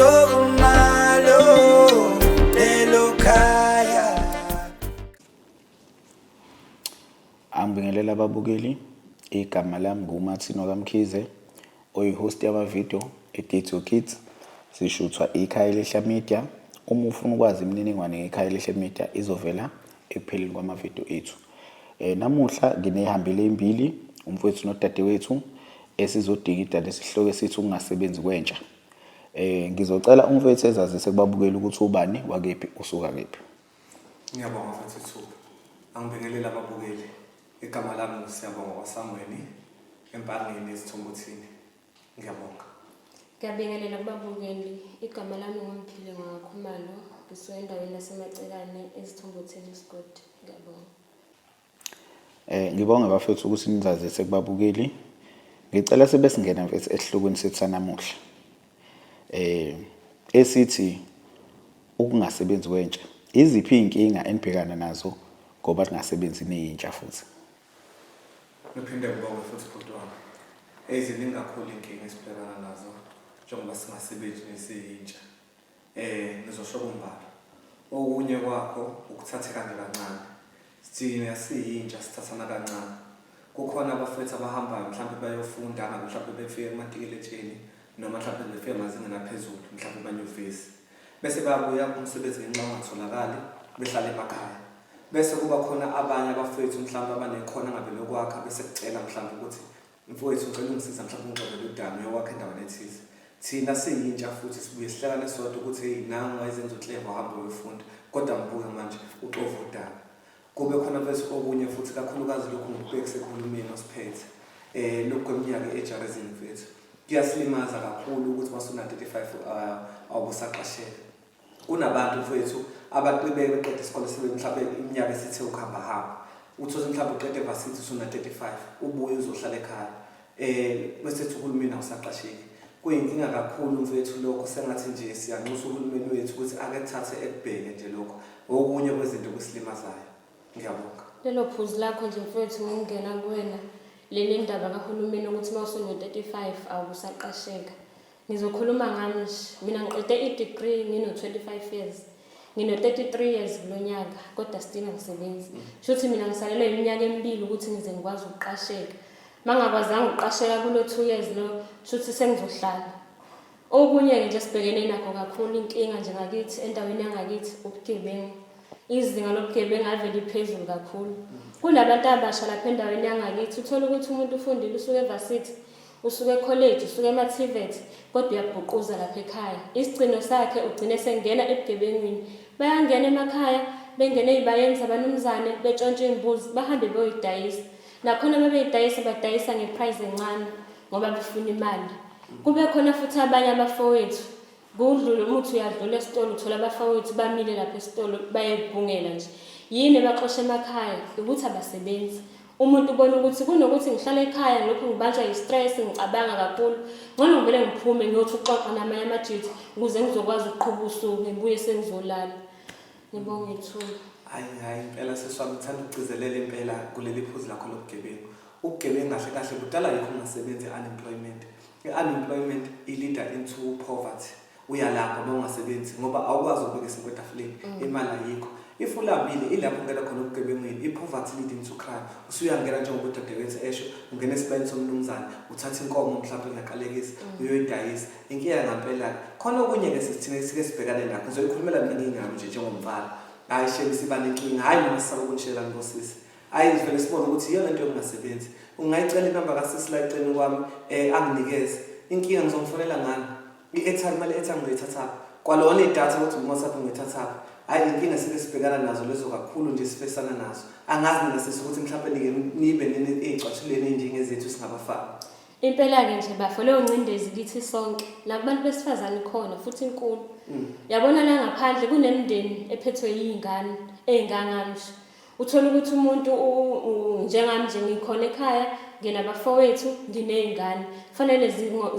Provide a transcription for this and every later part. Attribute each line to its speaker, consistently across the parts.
Speaker 1: Ntokomalo lelo khaya.
Speaker 2: Angibingelela ababukeli, igama lami nguMathino kaMkhize, oyi-host yamavidiyo e-D2 Kids. Sishuthwa iKhaya Elihle Media. Uma ufuna ukwazi imininingwane ngeKhaya Elihle Media izovela ekupheleni kwamavidiyo ethu. Namuhla nginehambile ezimbili, umfowethu nodadewethu, esizodikida lesihloko esithi ukungasebenzi kwentsha. Ngizocela umfowethu ezazise kubabukeli ukuthi ubani, wakephi, usuka kephi.
Speaker 3: Ngiyabonga futhi ithuba. Angibingelele ababukeli. Igama lami nguSiyabonga kwaSangweni eMpangeni eSithombothini. Ngiyabonga.
Speaker 4: Ngiyabingelela kubabukeli. Igama lami nguMphile ngwakaKhumalo, ngisuka endaweni yaseMacekane eZithombothini isigodi. Ngiyabonga.
Speaker 2: Ngibonge bafethu ukuthi nizazise kubabukeli. Ngicela sibe singena mfethu esihlokweni sethu sanamuhla. Esithi ukungasebenzi kwentsha. Iziphi izinkinga enibhekana nazo ngoba ningasebenzi niyintsha futhi?
Speaker 3: Ngiphinde ngibonge futhi bhuti wami. Eyi ziningi kakhulu iy'nkinga esibhekana nazo njengoba singasebenzi nesiyintsha. Ngizosho kumbalwa. Okunye kwakho ukuthatheka nje kancane. Thina siyintsha sithathana kancane. Kukhona abafowethu abahambayo mhlampe bayofunda angabe mhlampe befike kumatikeletsheni noma mhlampe befike emazingeni aphezulu mhlampe emanyuvesi. Bese bayabuya umsebenzi ngenxa ungatholakali behlale emakhaya. Bese kuba khona abanye abafowethu mhlampe abanekhono angabe lokwakha bese kucela mhlampe ukuthi Mfowethu ngicela ungisiza mhlawumbe ungixovele udami uyokwakha endaweni ethize. Thina siyintsha futhi sibuye sihlekane sodwa ukuthi heyi nangu wayezenza ukleva wahamba uyofunda kodwa mbuke manje uxova udami. Kube khona mfethu okunye futhi kakhulukazi lokhu ngikubhekise kuhulumeni osiphethe. Eh lokhu kweminyaka i-ageism mfethu. Kuyasilimaza kakhulu ukuthi masuna 35 awubusaqasheka. Kunabantu mfowethu abaqibeke beqeda isikole sebe mhlawumbe iminyaka esithe ukuhamba hamba. Uthole mhlawumbe uqede varsity usuna 35 ubuye uzohlala ekhaya. Bese ethi uhulumeni awusaqasheki. Kuyinkinga kakhulu mfowethu lokho sengathi nje siyanxusa uhulumeni wethu ukuthi ake kuthathe ekubheke nje lokho. Okunye kwezinto okusilimazayo. Ngiyabonga.
Speaker 4: Lelo phuzu lakho nje mfowethu ngokungena kuwena leli ndaba kahulumeni ukuthi uma usune-35 awusaqasheka. Ngizokhuluma ngami nje. Mina ngiqede i-degree ngino-25 years. Ngino-33 years kulo nyaka kodwa still angisebenzi. Shuthi mina ngisalelwe iminyaka emibili ukuthi ngize ngikwazi ukuqasheka. Mangakwazanga ukuqasheka kulo 2 years lo shuthi sengizohlala. Okunye-ke nje esibhekene nakho kakhulu inkinga nje ngakithi endaweni yangakithi ubugebengu. Izinga lobugebengu ave liphezulu kakhulu. Kunabantu abasha lapha endaweni yangakithi uthola ukuthi umuntu ufundile usuke evasithi Usuke ekholeji, usuke ema-TVET kodwa uyabhuquza lapha ekhaya. Isigcino sakhe ugcine esengena ebugebengwini. Bayangena emakhaya, bengene ey'bayeni zabanumzane, betshontshe iy'mbuzi, bahambe beyoyidayisa. Nakhona uma beyidayisa badayisa nge-price encane ngoba befuna imali. Kube khona futhi abanye abafowethu Kudlule umuthi uyadlula esitolo uthola abafowethu bamile lapha esitolo bayayibhungela nje. Yini ebaxosha emakhaya? Ukuthi abasebenzi. Umuntu ubona ukuthi kunokuthi ngihlale ekhaya ngilokhu ngibanjwa yi-stress ngicabanga kakhulu, ngcono ngivele ngiphume ngiyothi uxoxa namanye amajitha ukuze ngizokwazi ukuqhuba usuku ngibuye sengizolala. Ngibonge ithuba.
Speaker 3: Hhayi hhayi impela sisi wami ngithanda ukugcizelela impela kuleli phuzu lakho lobugebengu. Ubugebengu kahle kahle budalwa yikho ukungasebenzi i-unemployment. I-unemployment i-leader into poverty. Uyalamba uma ungasebenzi ngoba awukwazi ukubeka isinkwa etafuleni, imali ayikho. If ulambile ilapho ungena khona ebugebengwini, i-poverty leading to crime. Usuyangena njengoba udadewethu esho, ungena esibayeni somnumzane, uthatha inkomo mhlawumbe ngiyaqalekisa, uyoyidayisa. Inkinga ngampela-ke. Khona okunye-ke sisi thina esike sibhekane nakho, ngizoyikhulumela mina ngingami nje njengomfana. Hhayi shame siba nenkinga, hhayi noma sisaba ukunishelani bosisi. Hhayi sivele sibone ukuthi iyona nto yokungasebenzi. Ungayicela inamba kasisi la eceleni kwami anginikeze. Inkinga ngizomfonela ngani? I-airtime, imali ye-airtime ngizoyithathaphi? Kwalona idatha ukuthi ngu-WhatsApp ngiyoyithathaphi? Hhayi inkinga esike sibhekana nazo lezo kakhulu nje sifesana nazo. Angazi nina sisi ukuthi mhlawumpe nike nibe nini ey'cathulweni ey'njengezethu singabafana.
Speaker 4: Impela-ke nje bafo leyo ngcindezi kithi sonke nakubantu besifazane ikhona futhi inkulu. Yabona la ngaphandle kunemindeni ephethwe yiy'ngane ey'ngangami nje. Uthole ukuthi umuntu njengami nje ngikhona ekhaya nginabafowethu nginey'ngane kufanele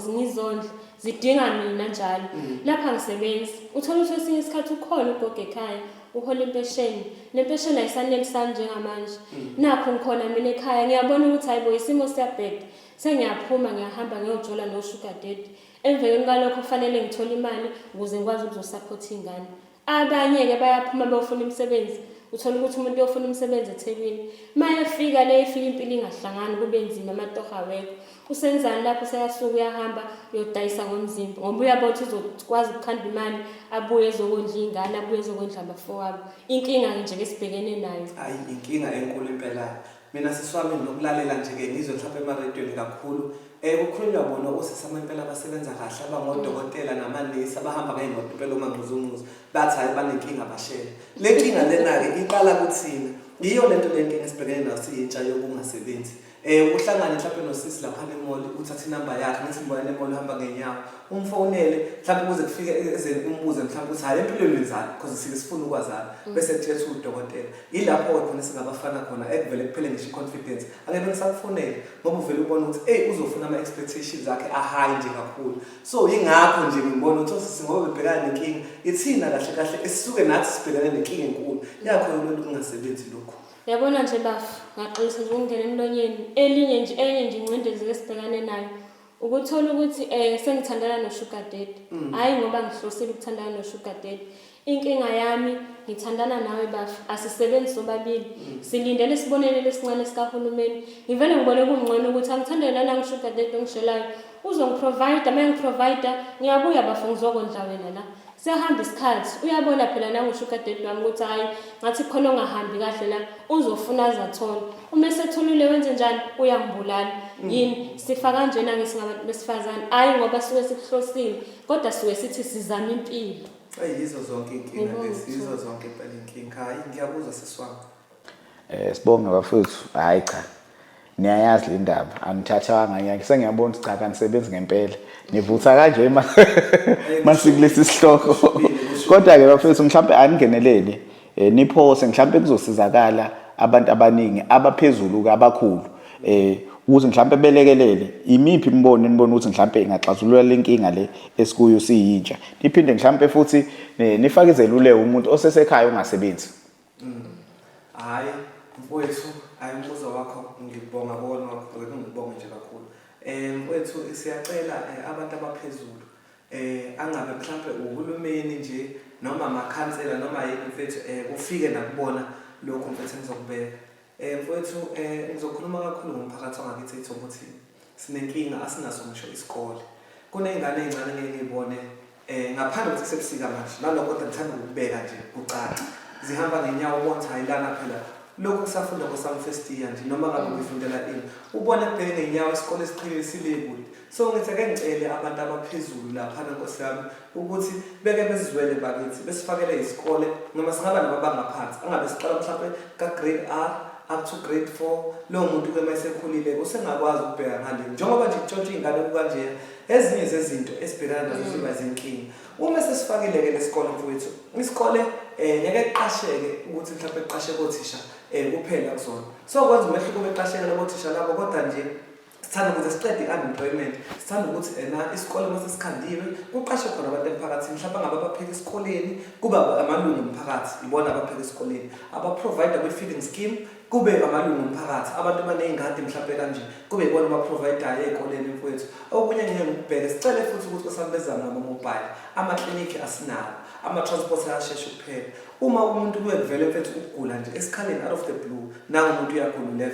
Speaker 4: ngizondle zidinga mina njalo. Lapha angisebenzi. Uthole ukuthi kwesinye isikhathi ukhona ugogo ekhaya uhola impesheni nempesheni ayisanelisani njengamanje. Nakhu ngikhona mina ekhaya ngiyabona ukuthi hhayi bo isimo siyabheda sengiyaphuma ngiyahamba ngiyojola no-sugar daddy. Emveni kwalokho kufanele ngithole imali ukuze ngikwazi ukuzosaphotha iy'ngane. Abanye-ke bayaphuma beyofuna imisebenzi, uthole ukuthi umuntu uyofuna umsebenzi eThekwini. Uma efika le ifika impilo ingahlangani kube nzima amatoho awekho. Usenzani lapho useyasuka uyahamba uyodayisa ngomzimba ngoba uyabona ukuthi uzokwazi ukukhanda imali abuye ezokondla iy'ngane abuye ezokondla abafowabo. Inkinga-ke nje ke esibhekene nayo.
Speaker 3: Ayi inkinga enkulu impela. Mina sisi wami nginokulalela nje-ke ngizwe mhlawumpe emarediyweni kakhulu um kukhulunywa bona osisi amampela abasebenza kahle abangodokotela namanesi abahamba ngey'moto impela omanquzunquzu bathi hhayi banenkinga bashela. Le nkinga lena-ke iqala kuthina. Yiyo le nto le nkinga esibhekene nayo siyintsha yokungasebenzi. Um uhlangane mhlawumpe nosisi laphana emall uthathe inamba yakhe ngithi ngibonane emall uhamba ngenyawo umfonele mhlawumpe kuze kufike ezeni umbuze mhlawumpe ukuthi hhayi empilweni wenzani because sike sifune ukwazana bese kutshela ukuthi uwudokotela. Yilapho-ke khona esingabafana khona ekuvele kuphele ngisho i-confidence. Angeke ngisakufonela ngoba uvele ubone ukuthi eyi uzofuna ama-expectations akhe a-high nje kakhulu. So yingakho nje ngibona ukuthi osisi ngoba bebhekana nenkinga, ithina kahle kahle esisuke nathi sibhekane nenkinga enkulu. Yakho yona ukungasebenzi lokhu.
Speaker 4: Yabona nje bafo, ngaxolisa nje ukungena emlonyeni. Elinye nje enye nje ingcindezi esibhekane nayo ukuthola ukuthi sengithandana no-sugar daddy. Hhayi ngoba ngihlosile ukuthandana no-sugar daddy. Inkinga yami ngithandana nawe bafo, asisebenzi sobabili. Silindele isibonelelo esincane sikahulumeni. Ngivele ngibone kungcono ukuthi angithandane nana ngu-sugar daddy ongishelayo. Uzongiprovide, uma engiprovide ngiyabuya bafo ngizokondla wena la. Siyahamba isikhathi, uyabona phela nangu-sugar daddy wami ukuthi hhayi ngathi khona ongahambi kahle la, uzofuna aze athole. Uma esetholile wenze njani? Uyangibulala. Yini? Sifa kanjena-ke singabantu besifazane. Hhayi ngoba suke sikuhlosile, kodwa suke sithi sizama impilo.
Speaker 3: Eyi yizo zonke iy'nkinga
Speaker 4: Ngibonga
Speaker 3: lezi, yizo
Speaker 4: ukuthola.
Speaker 3: zonke impela iy'nkinga. Hhayi ngiyakuzwa sisi wami.
Speaker 2: Sibonge bafethu. Hhayi cha. Niyayazi le ndaba. Anithathanga ngiyake sengiyabona ukuthi cha kanisebenzi ngempela. Nivutha kanje masikulesi sihloko. Kodwa ke bafethu mhlawumbe aningenelele niphose mhlawumbe kuzosizakala abantu abaningi abaphezulu ke abakhulu ukuze mhlawumbe belekelele imiphi imibono enibona ukuthi mhlawumbe ingaxazulula le nkinga le esikuyo siyintsha. Niphinde mhlawumbe futhi nifake izeluleko umuntu osesekhaya ongasebenzi.
Speaker 3: Hhayi mfowethu, hhayi umbuzo wakho ngibonga kuwona wakho, ngeke ngikubonge nje kakhulu. Mfowethu siyacela abantu abaphezulu angabe mhlampe uhulumeni nje noma amakhansela noma yini mfethu kufike nakubona lokhu mfethu engizokubeka. Mfowethu ngizokhuluma kakhulu ngomphakathi wangakithi eThobothini. Sinenkinga asinaso ngisho isikole. Kuney'ngane ey'ncane engike ngiy'bone ngaphandle kokuthi kusebusika manje, nalokho kodwa ngithanda ukukubeka nje kucace. Zihamba ngenyawo ubone ukuthi hhayi lana phela lokhu kusafunda kwesami first year nje noma ngabe uyifundela ini. Ubone kubheke ngenyawo isikole esiqhelile sile kude. So ngithi ake ngicele abantu abaphezulu laphana Nkosi yami ukuthi beke besizwele bakithi besifakele isikole noma singaba nababangaphansi angabe siqala mhlawumbe ka-grade R up to grade 4 lowo muntu ke mayesekhulile usengakwazi ukubheka ngale njengoba nje kutshontsha iy'ngane kukanjeya ezinye zezinto esibhekana nazo ziba zinkinga uma sesifakile-ke lesikole mfowethu isikole ngeke kuqasheke ukuthi mhlawumbe kuqashe kothisha kuphela kuzona so kwenza umehluko beqasheke labo thisha labo kodwa nje sithanda ukuthi siqede i-unemployment sithanda ukuthi ena isikole uma sesikhandiwe kuqashwe khona abantu emphakathini mhlawumbe angabe abapheka esikoleni kuba amalungu omphakathi ibona abapheka esikoleni abaprovide kwi-feeding scheme kube amalungu omphakathi abantu abaney'ngadi mhlawumbe kanje kube ibona abaprovidayo ey'koleni mfowethu. Okunye engike ngikubheke sicele futhi ukuthi kwesami bezame ngama-mobile amaklinikhi asinawo ama-transport ayashesha ukuphela uma umuntu kuye kuvele mfethu ukugula nje esikhaleni out of the blue nangu umuntu uyagula u-11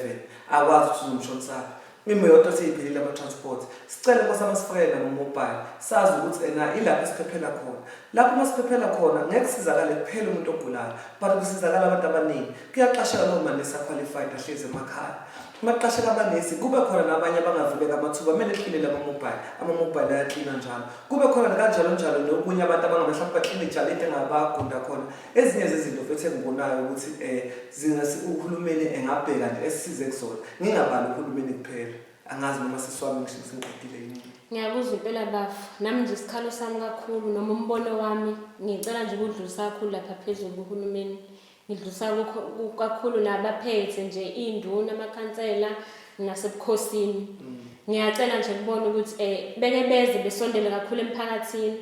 Speaker 3: akwazi ukuthi uzomshonisaphi imoto seyiphelile ama-transport sicele nkosi amasifakele nama-mobile sazi ukuthi ena ilapho esiphephela khona lapho uma siphephela khona ngeke kusizakale kuphela umuntu ogulayo but kusizakala abantu abaningi kuyaqasheka lowo manesi aqualified ahlezi emakhaya uma kuqasheka abanesi kube khona nabanye abangavuleka amathuba kumele klinele ama-mobile ama-mobile ayaklina njalo kube khona kanjalo njalo nokunye abantu abangabe mhlawumbe bakline njalo into engabagunda khona ezinye zezinto futhi engibonayo ukuthi um uhulumeni engabheka nje esisize kuzona ngingabali uhulumeni kuphela angazi noma sisi wami ngisho sengiqedile yini.
Speaker 4: Ngiyakuzwa impela bafo, nami nje isikhalo sami kakhulu noma umbono wami ngicela nje ukudlulisa kakhulu lapha phezulu kuhulumeni. Ngidlulisa kakhulu nabaphethe nje iy'nduna, amakhansela nasebukhosini. Ngiyacela nje kubona ukuthi beke beze besondele kakhulu emphakathini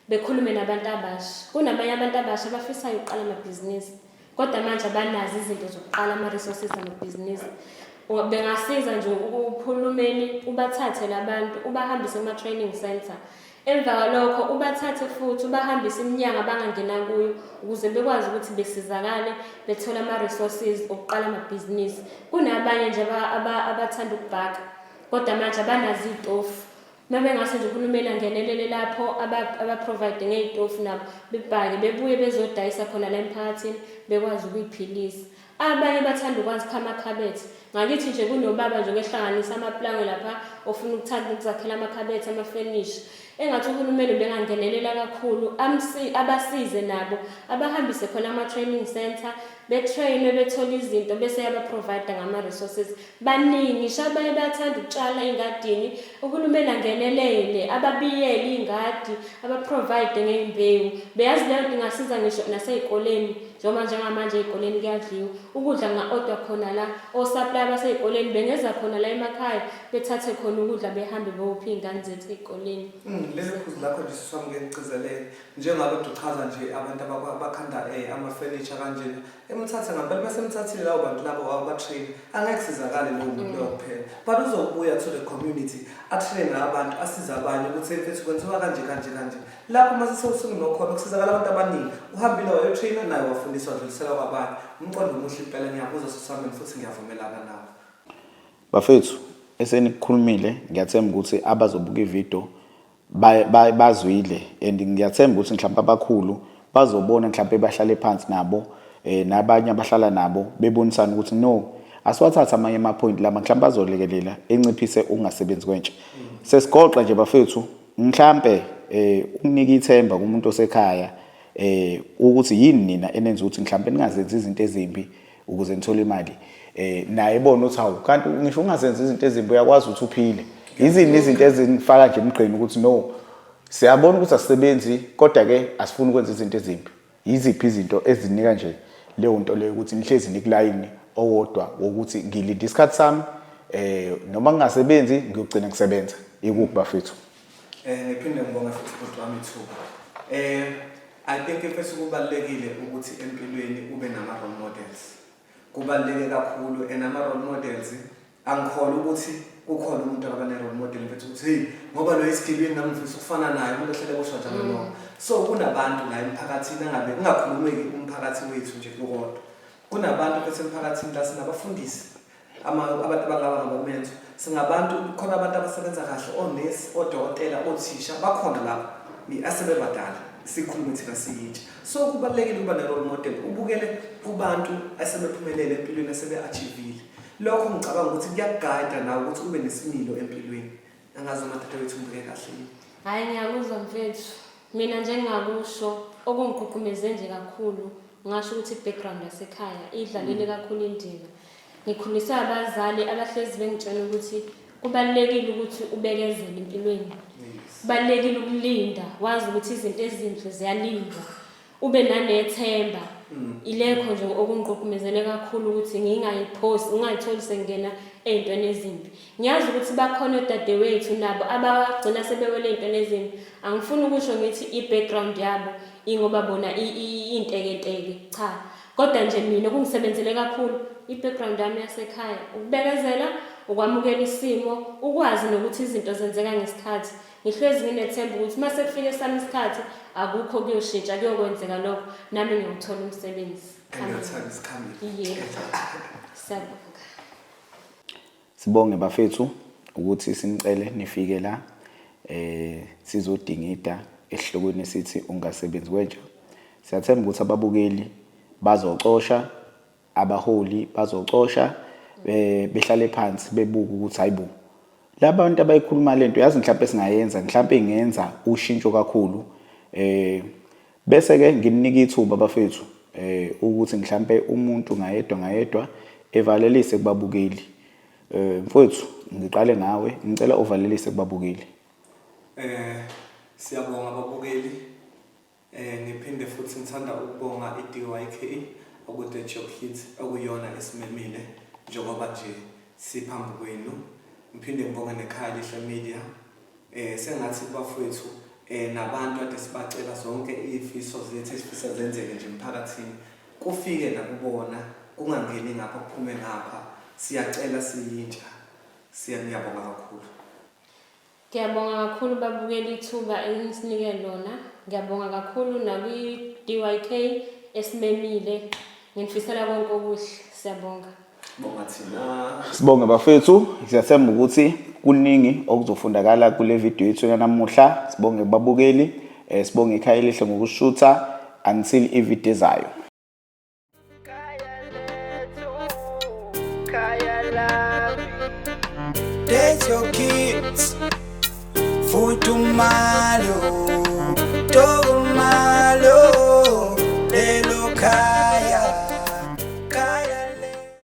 Speaker 4: bekhulume nabantu abasha. Kunabanye abantu abasha abafisayo ukuqala amabhizinisi kodwa manje abanazo izinto zokuqala ama-resources amabhizinisi. Bengasiza nje uhulumeni ubathathe labantu ubahambise kuma-training center. Emva kwalokho ubathathe futhi ubahambise iminyango abangangena kuyo ukuze bekwazi ukuthi besizakale bethole ama-resources okuqala amabhizinisi. Kunabanye nje abathanda ukubhaka kodwa manje abanazo iy'tofu. Uma bengase nje uhulumeni angenelele lapho aba-provide ngey'tofu nabo bebhake bebuye bezodayisa khona la emphakathini bekwazi ukuy'philisa. Abanye bathanda ukwakha amakhabethe. Ngakithi nje kunobaba nje okehlanganisa amapulango lapha ofuna ukuthanda ukuzakhela amakhabethe, amafenisha. Engathi uhulumeni ubengangenelela kakhulu abasize nabo abahambise khona ama-training centre betrayinwe bethole izinto bese yaba-provide ngama-resources. Baningi ngisho abanye bayathanda ukutshala ey'ngadini, uhulumeni angenelele ababiyele iy'ngadi, aba-provide ngey'mbewu. Beyazi leyo nto ingasiza ngisho nasey'koleni njengoba njengamanje ey'koleni kuyadliwa. Ukudla kunga-odwa khona la, osaplaya basey'koleni bengeza khona la emakhaya bethathe khona ukudla behambe beyopha iy'ngane zethu ey'koleni.
Speaker 3: Leli phuzu lakho nje sisi wami ngeke ngigcizelele. Njengoba kade uchaza nje abantu abakhanda ama-furniture kanjena, Emthathe ngampela uma semthathile labo bantu labo wabatrain angeke kusizakale lowo muntu loyo kuphela but uzobuya to the community atrain abantu asize abanye ukuthi mfethu kwenziwa kanje kanje kanje lapho uma sesewusunokhona kusizakala abantu abaningi uhambile wayotraina naye wafundiswa wadlulisela kwabanye umqondo omuhle impela ngiyakuzwa sisami futhi ngiyavumelana nawe.
Speaker 2: Bafethu esenikukhulumile ngiyathemba ukuthi abazobuka ivideo bazwile and ngiyathemba ukuthi mhlawumbe abakhulu bazobona mhlawumbe bahlale phansi nabo eh nabanye abahlala nabo bebonisana ukuthi no asiwathathe amanye ama-point lama mhlawumbe azolekelela enciphise ukungasebenzi kwentsha. Sesigoqa nje bafethu mhlambe eh ukunika ithemba kumuntu osekhaya eh ukuthi yini nina enenza ukuthi mhlawumbe ningazenzi izinto ezimbi ukuze nithole imali eh naye ebona ukuthi hawu kanti ngisho ungazenzi izinto ezimbi uyakwazi ukuthi uphile. Yizini izinto ezinifaka nje emgqeni ukuthi no siyabona ukuthi asisebenzi kodwa ke asifuni ukwenza izinto ezimbi. Yiziphi izinto ezinika nje leyo nto leyo ukuthi nihlezi nikulayini owodwa wokuthi ngilinde isikhathi sami eh noma ngingasebenzi ngiyogcina ngisebenza ikuphi bafethu?
Speaker 3: Ngiphinde ngibonge futhi bhuti wami ithuba. I think mfethu kubalulekile ukuthi empilweni ube nama role models. Kubaluleke kakhulu and ama role models angikholwa ukuthi kukhona umuntu akaba ne role model mfethu ukuthi hey ngoba lo isigebengu nami ngifisa ukufana naye umuntu ohlele eboshwa njalo no. So kunabantu la emphakathini angabe kungakhulumeki umphakathi wethu nje kukodwa. Kunabantu mfethu emphakathini la sinabafundisi abantu abangaba ngabamenzo singabantu khona abantu abasebenza kahle onesi odokotela othisha bakhona lapho asebebadala sikhulume thina siyintsha so kubalulekile ukuba ne-role model ubukele kubantu asebephumelele empilweni asebe-achievile lokho ngicabanga ukuthi kuyakugayida nawe ukuthi ube nesimilo empilweni angazi noma dadewethu ngibuke kahle yini.
Speaker 4: Hhayi ngiyakuzwa mfethu. Mina nje engingakusho okungigqugqumeze nje kakhulu ngingasho ukuthi i-background yasekhaya iyidlalile kakhulu indima. Ngikhuliswe abazali abahlezi bengitshela ukuthi kubalulekile ukuthi ubekezele empilweni. Kubalulekile ukulinda, wazi ukuthi izinto ezinhle ziyalindwa. Ube nanethemba. Ilekho nje okungigqugqumezele kakhulu ukuthi ngingayiphosi, ngingayitholi sengingena ey'ntweni ezimbi. Ngiyazi ukuthi bakhona odadewethu nabo abagcina sebewele ey'ntweni ezimbi. Angifuni ukusho ngithi i-background yabo ingoba bona iyintekenteke, cha. Kodwa nje mina okungisebenzele kakhulu i-background yami yasekhaya, ukubekezela, ukwamukela isimo, ukwazi nokuthi izinto zenzeka ngesikhathi. Ngihlezi nginethemba ukuthi uma sekufike esami isikhathi akukho kuyoshintsha kuyokwenzeka lokho nami ngiyowuthola umsebenzi.
Speaker 3: And your time is coming.
Speaker 4: Yebo. Siyabonga.
Speaker 2: Sibonge bafethu ukuthi sinicele nifike la eh sizodingida esihlokweni esithi ungasebenzi kwentsha. Siyathemba ukuthi ababukeli bazocosha abaholi bazocosha behlale phansi bebuke ukuthi hayibo labantu abayikhuluma lento yazi mhlawumbe singayenza mhlawumbe ingenza ushintsho kakhulu eh bese ke ngininika ithuba bafethu eh ukuthi mhlawumbe umuntu ngayedwa ngayedwa evalelise kubabukeli eh mfowethu ngiqale ngawe ngicela uvalelise kubabukeli.
Speaker 3: Siyabonga babukeli. Ngiphinde futhi ngithanda ukubonga i-DYK okude Job Hit okuyona esimemile njengoba nje siphambi kwenu. Ngiphinde ngibonge nekhaya Lihle Media. Sengathi kubafowethu nabantu ade sibacela zonke izifiso zethu esifisa zenzeke nje emphakathini kufike nakubona kungangeni ngapha kuphume ngapha. Siyacela siyintsha. Siyabonga kakhulu.
Speaker 4: Ngiyabonga kakhulu babukeli ithuba enisinike lona. Ngiyabonga kakhulu nakwi-DYK esimemile. Nginifisela konke okuhle. Siyabonga.
Speaker 3: Bonga thina.
Speaker 2: Sibonge bafethu, siyathemba ukuthi kuningi okuzofundakala kule video yethu yanamuhla. Sibonge kubabukeli, sibonge ikhaya elihle ngokushutha until ivideo ezayo.
Speaker 1: Khaya lethu, khaya lami. Date your kids, fudumalo.